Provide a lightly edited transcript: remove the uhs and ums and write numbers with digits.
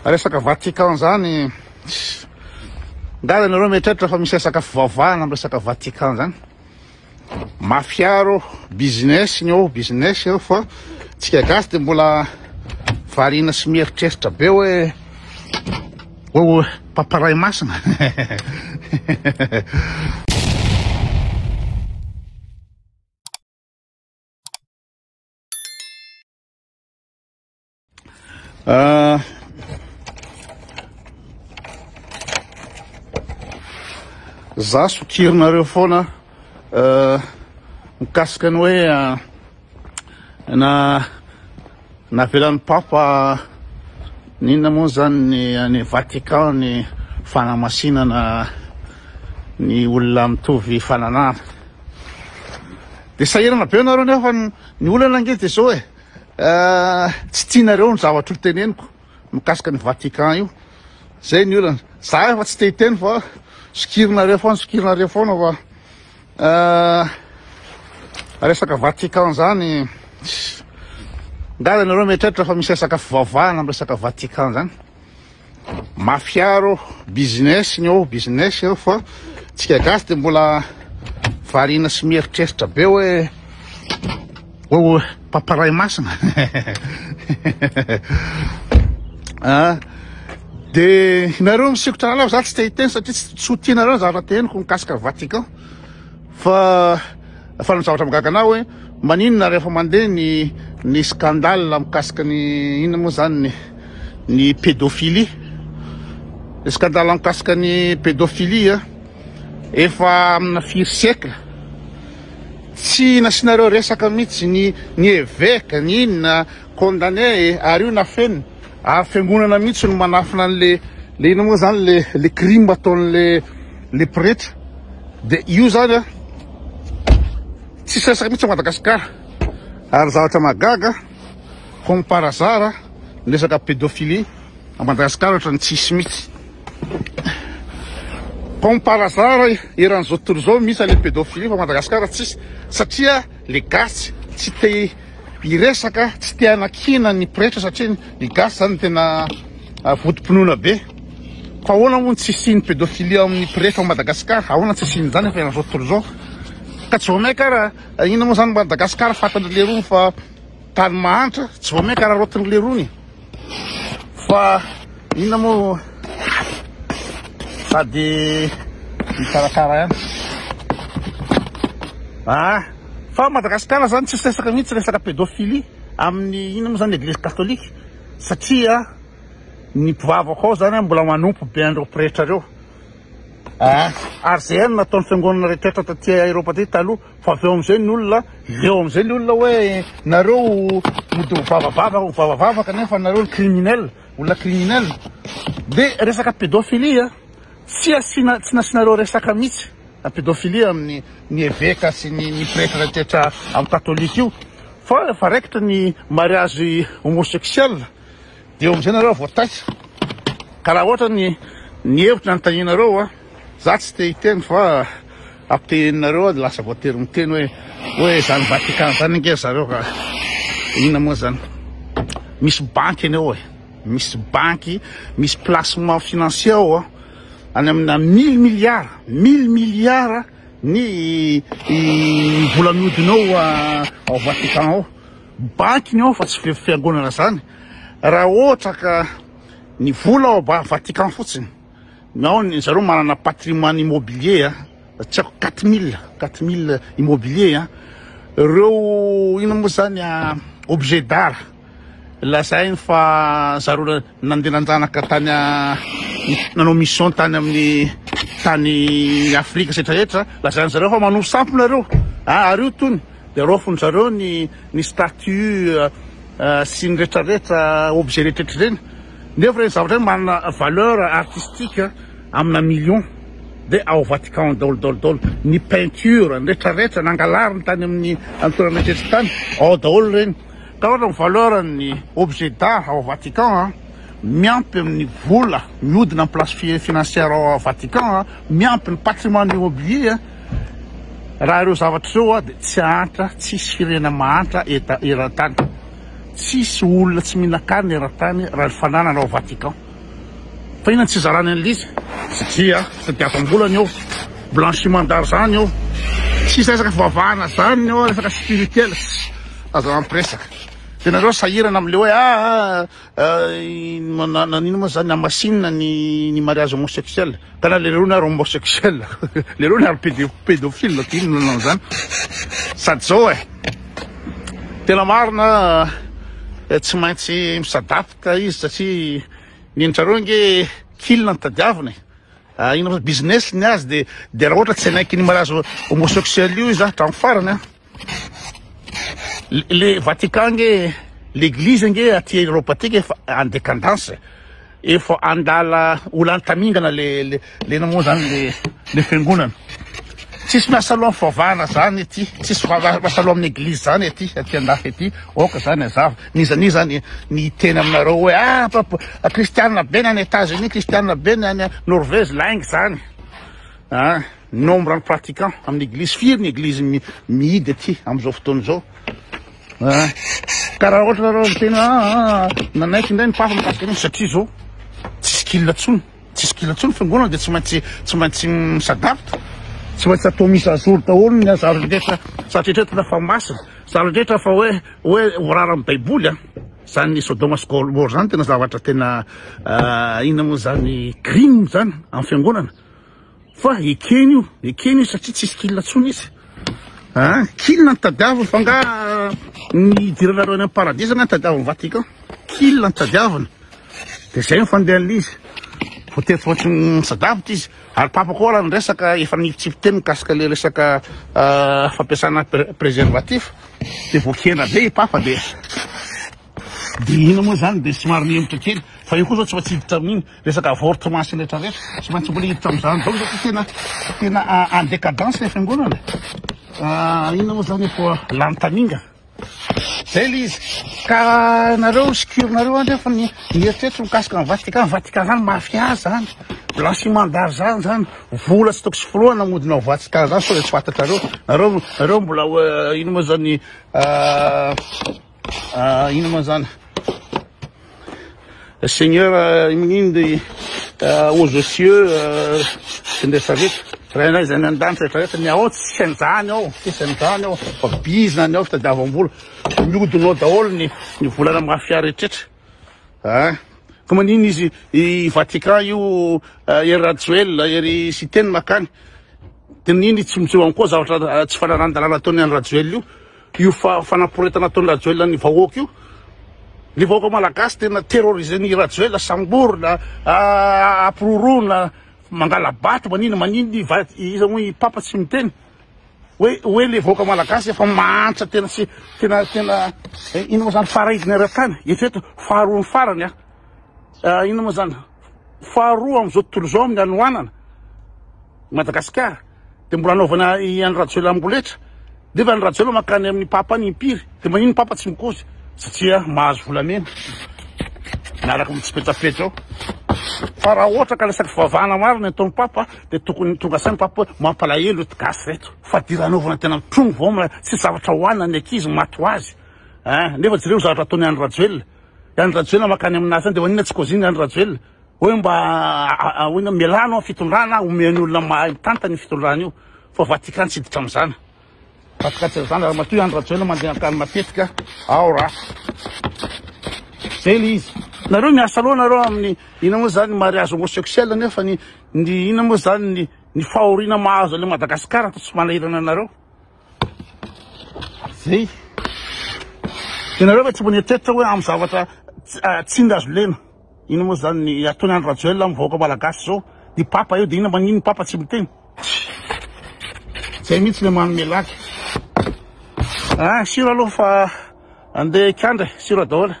Resaka Vatican zany, nga ianareo mieritreritra fa misy resaka fivavahana am resaka Vatican zany? Mafia reo, business ny ao, business eo fa tsika gasy de mbola variana sy mieritreritra be hoe hoe Papa Ray Masina. Ah. Za sokirinareo foana euh, mikasika ny hoe ah, na navelan'ny papa n'inona moa zany ny any Vatican ny fanamasinana ny olona mitovy fananahana. De sahirana be nareo nefa ny olana ange de zao e. Tsy tianareo ny zavatra ho teneniko mikasika ny Vatican io. Zay ny olana. Za efa tsy te hiteny fa sokirinareo foana, sokirinareo foana fa resaka Vatican zany. Nga nareo mieritreritra fa misy resaka fivavahana am resaka Vatican zany. Mafia reo, business ny ao, business eo fa tsika gasy de mbola variana sy mieritreritra be hoe hoe papa ray masina. Ah, de nareo misikotra lava, za tsy te hiteny satria tsy ho tianareo ny zavatra teneniko mikasika Vatican. Fa fa ny zavatra mahagaga anah hoe maninona rehefa mandeha ny ny scandale mikasika ny inona moa zany ny ny pédophilie, ny scandale mikasika ny pédophilie a, efa amina firy siècle tsy nasianareo resaka mihitsy ny ny évêque ny inona condamné ary io nafenina ary fiangonana mihitsy no manafina an'le le inona moa zany le le crime ataon'le le pretra de io zany a tsisy resaka mihitsy Madagasikara ary zavatra mahagaga comme par hasard ny resaka pédophilie à Madagasikara ohatran'ny tsisy mihitsy comme par hasard eran'izao tontolo izao misy an'le pédophilie fa Madagasikara tsisy satria le gasy tsy te hiresaka tsy te hanakiana ny pretra satria ny gasy zany tena votom-pinoana be. Fa ahoana moa ny tsy hisian'ny pédophilie ao amin'ny pretra ao Madagascar? Ahoana tsy hisian'izany efa eran'izao tontolo izao? Ka tsy vao mainka ara inona moa zany Madagascar fantatry lerony fa tany mahantra, tsy vao mainka araraotin'ny lerony. Fa inona moa sady mikarakara ihany. Ah, fa Madagascar zany tsisy resaka mihitsy resaka pédophilie amin'ny inona moa zany église catholique satria ny mpivavaka ao zany mbola manompo be an'ireo pretra ireo. Ah, ary zay ihany nataon'ny fiangonana rehetra taty Eropa taty taloha fa avy eo am'izay ny olona leo am'izay ny olona hoe nareo mody mivavavavaka mivavavavaka nefa nareo ny criminel, olona criminel. De resaka pédophilie tsy asiana tsy nasianareo resaka mihitsy la pédophilie amin'ny ny eveka sy ny ny pretra rehetra amin'ny katolika io fa efa raikitra ny mariage homosexuel de eo am'izay nareo vao taitra. Ka raha ohatra ny ny hevitra nanontanianareo a, za tsy te hiteny fa ampiteneninareo aho de lasa voatery miteny hoe hoe zany Vatican zany ange zareo ka inona moa zany. Misy banky anie ao e, misy banky, misy placement financier ao a, any amina mille milliards, mille milliards ny vola mihodina ao ao Vatican ao. Banky ny ao fa tsy fiangonana zany. Raha ohatra ka ny vola ao Vatican fotsiny, ny ao ny zareo manana patrimoine immobilier a, tsy haiko 4000, 4000 immobilier a, reo inona moa zany objet d'art lazainy fa zareo nandeha nanjanaka tany nanao mission tany amin'ny tany Afrika sy rehetra, lazainy zareo fa manompo sampy nareo, ary io tony de raofiny zareo ny ny statue sy ny rehetrarehetra objet rehetrarehetra ireny, nefa ireny zavatra ireny manana valeur artistique amina million de ao Vatican daholo daholo daholo ny peinture ny rehetrarehetra nangalariny tany amin'ny toerana rehetrarehetra tany ao daholo ireny. Ka ohatra ny valeur ny objet d'art ao Vatican miampy amin'ny vola mihodina amin'ny place financière ao Vatican miampy ny patrimoine immobilier, raha ireo zavatra ireo dia tsy hahantra, tsisy firenena mahantra eran-tany, tsisy olona tsy mihinan-kanina eran-tany raha ny fananana ao Vatican. Fa inona tsy izarany an'ilay izy? Satria fitadiavam-bola ny eo, blanchiment d'argent ny eo. Tsisy resaka fivavahana zany ny eo, resaka spirituel. Aza mampiresaka. Dia nareo sahirana amin'ilay hoe ah, ah, nanino moa zany hamasinina ny ny mariage homosexuel. Ka na lerony ary homosexuel, lerony ary pédophile, dia inona nanao an'izany? Sady zao e, tena marina tsy maintsy mi-s'adapte izy satria ny endritrareo ange kil no tadiavina e. Ah, inona moa business ny azy dia dia raha ohatra tsy hanaiky ny mariage homosexuel io izy hatramin'ny farany an. Le Vatican ange, l'église ange aty Europe aty efa en décadence. Efa andala ho lany tamingana le le le ina moa zany le le fiangonana. Tsisy miasa loha amin'ny fivavahana zany aty, tsisy miasa loha amin'ny église zany aty, aty andafy aty. Aoka zany hazava. N'iza n'iza ny ny hiteny aminareo hoe ah papa kristianina be ny any États-Unis, kristianina be ny any Norvège, lainga zany. Ah, nombre ny pratiquants amin'ny église, firy ny église mihidy aty amin'izao fotoana izao. Ah, ka raha ohatra nareo miteny ah, ah, nanaiky indray ny papa mikasika an'iny satria zao tsisy kil intsony, tsisy kil intsony fiangonana dia tsy maintsy tsy maintsy mi-s'adapte, tsy maintsy atao mise à jour daholo ny zavatra rehetra, zavatra eritreretina fa masina, zavatra rehetra fa hoe hoe voararan'ny baiboly an. Zany Sodoma sy Gomorrhe zany tena zavatra tena inona moa zany crime zany amin'ny fiangonana. Fa ekeny io, ekeny io satria tsisy kil intsony izy. Ah, kil no tadiaviny fa nga ny hidiranareo any amin'ny paradisa nga tadiavin'ny Vatican. Kil no tadiaviny. Dia zay ny fandehan'ilay izy. Voatery tsy maintsy misadavitra izy. Ary papa koa raha niresaka efa nitsipy teny mikasika ilay resaka fampiasana préservatif dia voakena be i papa dia dia inona moa zany dia somary nihemotra kely fa io koa zao tsy maintsy hiditra amin'iny resaka avortement sy ny rehetra rehetra tsy maintsy mbola hiditra amin'izany daholo satria tena tena en décadence ilay fiangonana inona moa zany efa lany taminga zay le izy ka nareo secure nareo any fa ny mieritreritra mikasika ny Vatican Vatican zany mafia zany blanchiment d'argent zany vola tsy tokony soforohana modina ao Vatican zany sao de tsy fantatrareo nareo nareo mbola ino moa zany ino moa zany Seigneur ino de aux cieux sy ny rehetra rehetra rainay izay any an-danitra rehetra rehetra ny ao tsisy an'izany ao tsisy an'izany ao fa bizina ny ao fitadiavam-bola miodina ao daholo ny ny volana mafia rehetra ah ka manino izy i Vatican io Hery Rajoelina Hery Siteny makany de nino tsy miseho aminy koa zavatra tsy fanarahan-dalàna ataon'i Andry Rajoelina io Io fanaporetana ataon'i Rajoelina ny vahoaka io, ny vahoaka malagasy tena terroriser-n'i Rajoelina, samborina, ampiroroana, mangala-bato, manina manina, iza moa i Papa tsy miteny hoe hoe le vahoaka malagasy efa mahantra tena tsy tena tena inona moa zany faraidina eran-tany, eritrereto faharoa ny farany a, inona moa zany faharoa amin'izao tontolo izao amin'ny hanoanana Madagasikara. Dia mbola anaovana i Andry Rajoelina amboletra. Nefa Andry Rajoelina mankany amin'ny Papa any impiry. Dia maninona Papa tsy mikozy? Satria mahazo volamena. Miaraka amin'ny tsipetsapetsa ao. Fa raha ohatra ka resaka fivavahana marina ny ataon'ny Papa, dia tokony tonga saina Papa hoe mampalahelo ireto gasy ireto. Fadiranovana tena mitrongy vao ma tsisy zavatra hohanina ny ankizy maty ho azy. Hein, nefa jereo ny zavatra ataon'i Andry Rajoelina. I Andry Rajoelina mankany amin'azy any dia maninona tsy kozina i Andry Rajoelina? Hoe mba hoe mialà anao fitondrana omeny olona mahay mitantana io fitondrana io fa Vatican tsy hiditra amin'izany. Vatican tsy hiditra amin'izany raha matoa Andry Rajoelina mandeha an-tany matetika ao raha. Zay le izy. Nareo miasa loha nareo amin'ny inona moa zany mariage homosexuel nefa ny ny inona moa zany ny ny fahoriana mahazo an'i Madagasikara tsy manahirana anareo. Zay. Ianareo ve tsy mba nieritreritra hoe amin'ny zavatra tsindry azo lena. Inona moa zany ny ataon'i Andry Rajoelina amin'ny vahoaka malagasy zao? Ny papa eo dia inona maninona ny papa tsy miteny? Zay mihitsy le manome lagy. Ah, sira aloha fa andeha hikandra e, sira daholo.